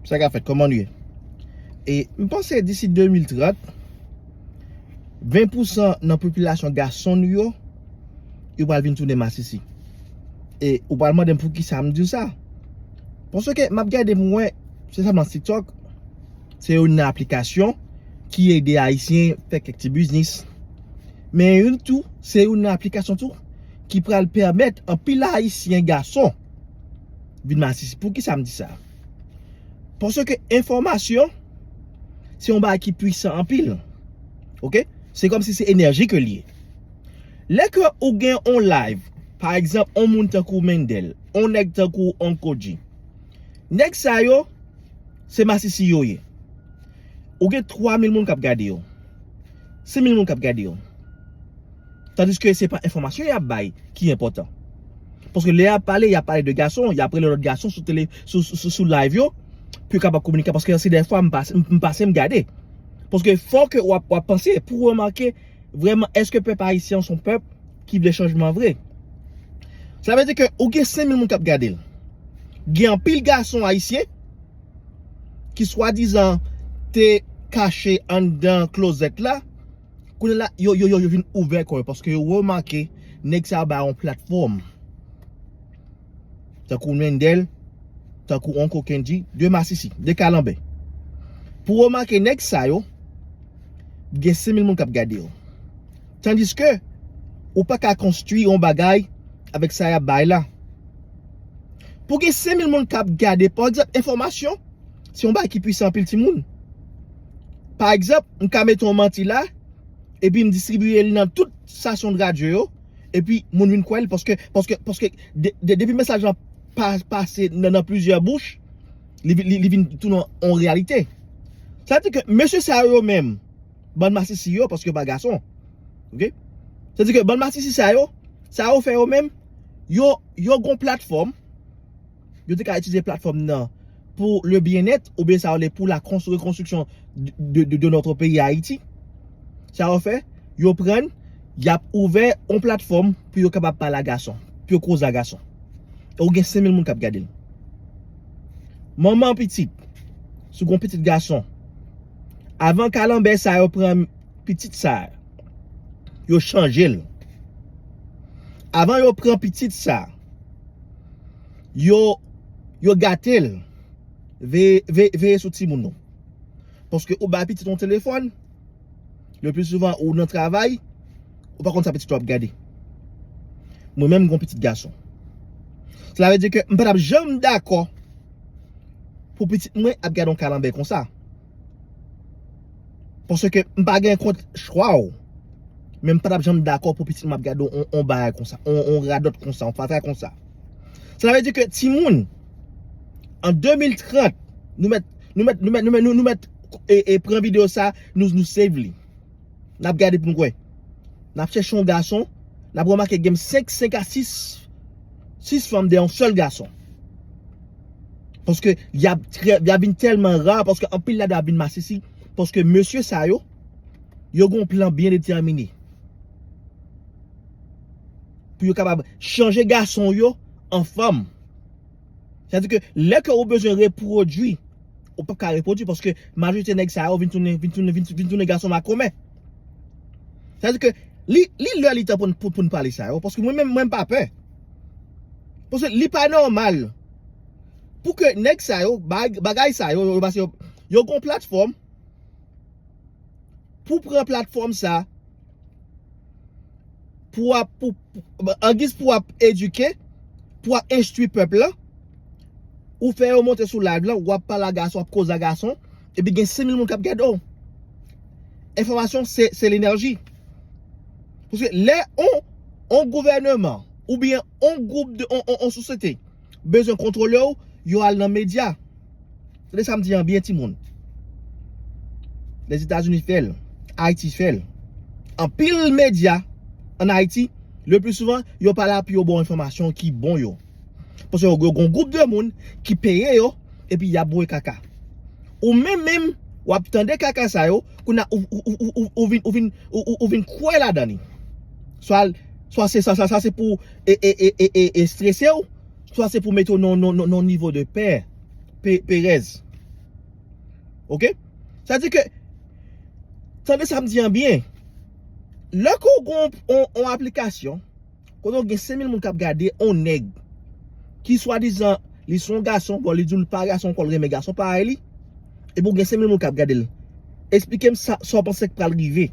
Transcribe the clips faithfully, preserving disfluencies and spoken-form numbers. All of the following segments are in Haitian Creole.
Sa ka fèt, kòman nou ye? E m panse disi de mil trant, ven pousan nan popilasyon gason nou yo, yo pral vin tounen masisi. E ou pral mande m poukisa m di w sa. Paske m ap gade pou mwen, se sèlman TikTok, se youn nan aplikasyon ki ede Ayisyen fè kèk ti biznis. Men youn tou, se youn nan aplikasyon tou ki pral pèmèt anpil Ayisyen gason vin masisi. Poukisa m di sa? Paske enfòmasyon, se yon bagay ki pwisan anpil. Oke? Se kòmsi se enèji ke l ye. Lè ke ou gen on live, pa egzanp, on moun tankou Mendel, on nèg tankou Oncle G. Nèg sa yo, se masisi yo ye. Ou gen twa mil moun k ap gade yo. Senk mil moun k ap gade yo. Tandiske se pa enfòmasyon y ap bay ki enpòtan. Paske lè y ap pale, y ap pale de gason, y ap rele lòt gason sou tele, sou, sou, sou, sou live yo, pou yo kapab kominike. Paske se dèfwa m pase, m, m pase m gade. Paske fò ke w ap, w ap panse, pou w remake, vrèman, èske pèp ayisyen an se yon pèp ki vle chanjman vre? Sa vle di ke ou gen senk mil moun k ap gade l. Gen anpil gason ayisyen ki swadizan te kache anndan klozèt la, kounye la, yo, yo, yo, yo vin ouvè kò yo, paske yo remake nèg sa yo ba yo yon platfòm. Tankou Mendel, tankou Oncle Kendji, de masisi, de kalanbè. Pou remake nèg sa yo, gen senk mil moun k ap gade yo. Tandiske, ou pa ka konstwi yon bagay avèk sa y ap bay la. Pou gen senk mil moun k ap gade, pa egzanp, enfòmasyon, se yon bagay ki pwisan anpil, timoun. Pa egzanp, m ka mete yon manti la, epi m distribiye l nan tout stasyon de radyo yo, epi moun vin kwè l, paske, paske, paske de, de, depi mesaj lan pa, pase nan, nan plizyè bouch, li, li, li vin tounen yon reyalite. Sa vle di ke mesye sa yo menm, bann masisi yo, paske yo pa gason. Oke? Sa vle di ke bann masisi sa yo, sa yo fè yo menm, yo, yo gon platfòm, yo te ka itilize platfòm nan pou le byenèt, oubyen sa yo le pou la cons-, rekonstriksyon de, de, de, de notre pays Haïti. Sa yo fè, yo pran, y ap ouvè yon platfòm pou yo kapab pale a gason, pou yo koze a gason. E ou gen senk mil moun k ap gade l. Manman pitit, si w gen yon pitit gason, avan kalanbè sa yo pran pitit sa, yo chanje l. Avan yo pran pitit sa, yo, yo gate l. Veye, veye, veye sou timoun nou. Paske ou bay pitit yon telefòn, le pli souvan ou nan travay, ou pa konn sa pitit ou ap gade. Mwen menm, m gon pitit gason. Sela vle di ke m pa t ap janm dakò pou pitit mwen ap gade yon kalanbè konsa. Paske m pa gen kont chwa w. Men m pa t ap janm dakò pou pitit mwen ap gade yon, yon bagay konsa, yon, yon radòt konsa, yon fatra konsa. Sela vle di ke timoun, an de mil trant, nou mèt, nou mèt, nou mèt, nou mèt, nou, nou mèt, e, e pran videyo sa, nou, nou save li. N ap gade pou n wè. N ap chèche yon gason, n ap remake gen senk, senk a sis, sis fanm dèyè yon sèl gason. Paske y ap trè, y ap vin tèlman ra, paske anpil ladan ap vin masisi, paske mesye sa yo, yo gen yon plan byen detèmine. Pou yo kapab chanje gason yo an fanm. Sa vle di ke lè ke ou bezwen repwodui, ou p ap ka repwodui paske majorite nèg sa yo vin tounen, vin tounen, vin, vin tounen gason makomè. Sa vle di ke li, li lè li tan pou n, pou, pou n pale sa yo, paske mwen menm, mwen m pa pè. Paske li pa nòmal pou ke nèg sa yo, bag-, bagay sa yo, yo pase yo, yo gon platfòm, pou pran platfòm sa, pou ap, pou, pou, angiz pou ap edike, pou ap enstwi pèp lan, ou fè yo monte sou live lan, w ap pale a gason, w ap koze a gason, epi gen senk mil moun k ap gade w. Enfòmasyon se, se lenèji. Paske lè on, on gouvèneman, oubyen on gwoup de, on, on, on sosyete, bezwen kontwole w, yo al nan medya. Tande sa m di an byen, timoun. Lèzetazini fè l, Ayiti fè l. Anpil medya ann Ayiti, le pli souvan, yo pa la pou yo ba w enfòmasyon ki bon yo. Paske yo, yo gon gwoup de moun ki peye yo, epi y ap voye kaka. Ou menm menm, w ap tande kaka sa yo, kounye a ou, ou, ou, ou, ou, ou vin, ou vin, ou, ou, ou vin kwè ladan li. Swa, swa se sa, sa, sa se pou e, e, e, e, e, e strese w, swa se pou mete w nan, nan, nan, nan nivo de pè, pe, perèz. Ok? Sa di ke, tande sa m di an byen. Lè ke w gen yon, yon, yon aplikasyon, kote w gen senk mil moun k ap gade, yon nèg, ki swadizan, li se yon gason, bon, li di w li pa gason ankò, l renmen gason parèy li, epi w gen senk mil moun k ap gade l. Eksplike m sa, sa w panse k pral rive.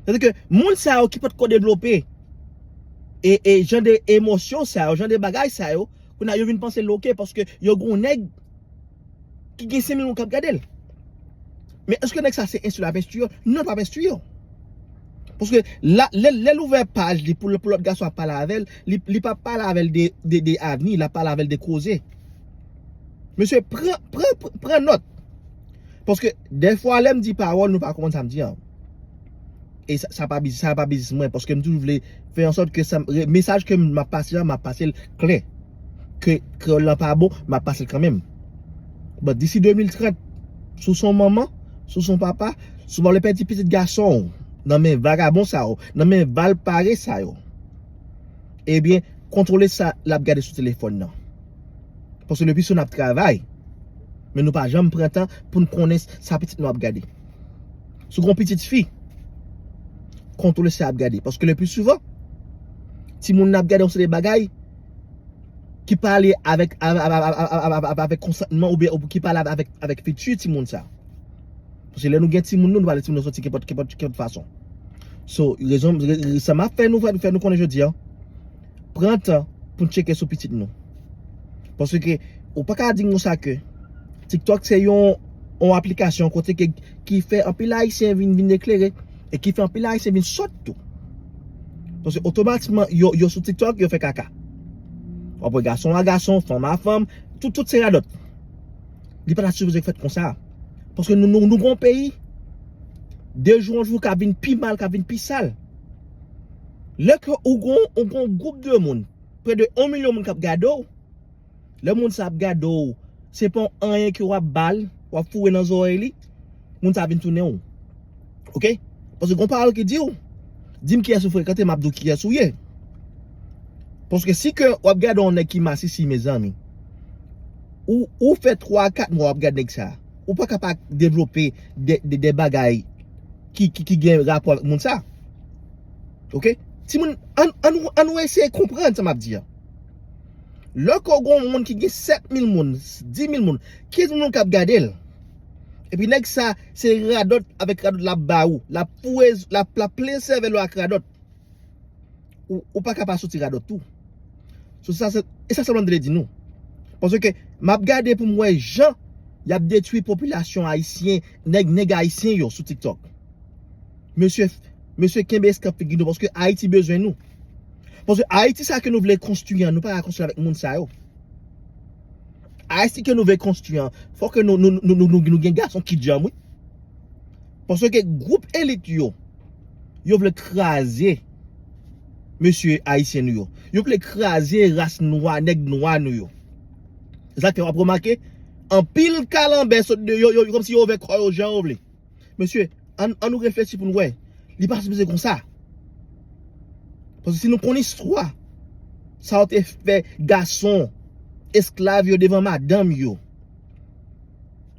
Sa di ke moun sa yo ki potko devlope, e, e jan de emosyon sa yo, jan de bagay sa yo, kounye a yo vin panse l oke, paske yo gen yon nèg ki gen senk mil moun k ap gade l. Men èske nèg sa se enstwi l ap enstwi yo? Non, l p ap enstwi yo. Paske la, lè, lè l ouvè paj li pou, pou lòt gason ap pale avè l, li, li p ap pale avè l de, de, de avni, l ap pale avè l de koze. Mesye, pran, pran, pran, pran nòt. Paske dèfwa lè m di pawòl, nou pa konprann sa m di an. E sa, sa pa biznis, sa pa biznis mwen, paske m toujou vle fè an sòt ke sa, mesaj ke m ap pase a, m ap pase l klè. Ke kreyòl lan pa bon, m ap pase l kanmenm. But d'ici de mil trant, si w se yon manman, si w se yon papa, si w pa vle pèdi pitit gason w nan men vagabon sa yo, nan men valpare sa yo, ebyen, kontwole sa l ap gade sou telefòn nan. Paske le pli souvan n ap travay, men nou pa janm pran tan pou n konnen sa pitit nou ap gade. Si w gen yon pitit fi, kontwole sa l ap gade. Paske le pli souvan, timoun nan ap gade yon seri de bagay ki pa ale avèk, avèk, avèk konsantman oubyen, oubyen ki pa ale avèk, avèk fiti timoun sa. Paske lè nou gen timoun nou, nou pa lè timoun nou sòti kenpòt, kenpòt, kenpòt fason. So, rezon, re-, re-, sa m ap fè nou, fè, fè nou konnen jodi a, pran tan pou n tcheke sou pitit nou. Paske, ou pa ka di m konsa ke TikTok se yon, yon aplikasyon kote ke, ki fè anpil Ayisyen vin, vin eklere, e ki fè anpil Ayisyen vin sòt tou. Paske otomatikman, yo, yo sou TikTok, yo fè kaka. W ap wè gason a gason, fanm a fanm, tout, tout se radòt. Li pa ta sipoze fèt konsa. Paske nou, nou, nou gen yon peyi, de jou an jou, k ap vin pi mal, k ap vin pi sal. Lè ke ou gen, ou gen yon gwoup de moun, prè de yon milyon moun k ap gade w, lè moun sa ap gade w, se pa yon anyen ke w ap ba l, w ap foure nan zòrèy li, moun sa vin tounen w. Ok? Paske gon pawòl ki di w, di m kiyès ou frekante, m ap di w kiyès ou ye. Paske si ke w ap gade yon nèg ki masisi, mezanmi, ou, ou fè twa, kat mwa w ap gade nèg sa, ou pa ka pa devlope de, de, de bagay ki, ki, ki gen rapò avèk moun sa. Ok? Timoun, ann, ann, ann nou eseye konprann sa m ap di a. Lè ke w gen yon moun ki gen sèt mil moun, dis mil moun, kenz mil moun k ap gade l, epi nèg sa, se radòt avèk radòt l ap ba ou, l ap foure, l ap, l ap plen sèvèl ou ak radòt, ou, ou pa ka pa soti radòt tou. So, sa, se, e sa sèlman m te vle di nou. Paske m ap gade pou m wè jan y ap detwi popilasyon ayisyen, nèg, nèg ayisyen yo sou TikTok. Mesye, mesye, kenbe eskanp figi nou, paske Ayiti bezwen nou. Paske Ayiti sa ke nou vle konstwi an, nou pa ka konstwi avèk moun sa yo. Ayiti ke nou vle konstwi an, fò ke nou, nou, nou, nou, nou, nou gen gason ki djanm, wi. Paske gwoup elit yo, yo vle kraze mesye ayisyen nou yo. Yo vle kraze ras nwa, nèg nwa nou yo. Se sa k fè w ap remake, anpil kalanbè sot de yo, yo, kòmsi yo ouvè kò yo jan yo vle. Mesye, ann, ann nou reflechi pou n wè. Li pa sipoze konsa. Paske si nou konn istwa, sa yo te fè gason, esklav yo devan madanm yo.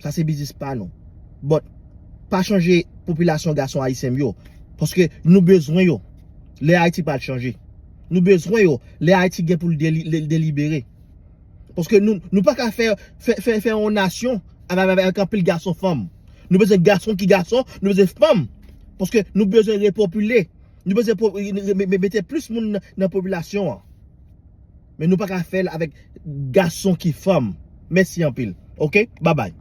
Sa se biznis pa nou. But, pa chanje popilasyon gason ayisyen m yo. Paske nou bezwen yo. Lè Ayiti pral chanje. Nou bezwen yo. Lè Ayiti gen pou l deli-, de-, delibere. Paske nou, nou pa ka fè, fè, fè, fè yon nasyon avèk, avèk, avèk anpil gason fanm. Nou bezwen gason ki gason, nou bezwen fanm. Paske nou bezwen repopile. Nou bezwen po-, re-, re-, re-, mete plis moun nan, nan popilasyon an. Men nou pa ka fè l avèk gason ki fanm. Mèsi anpil. Ok? Babay.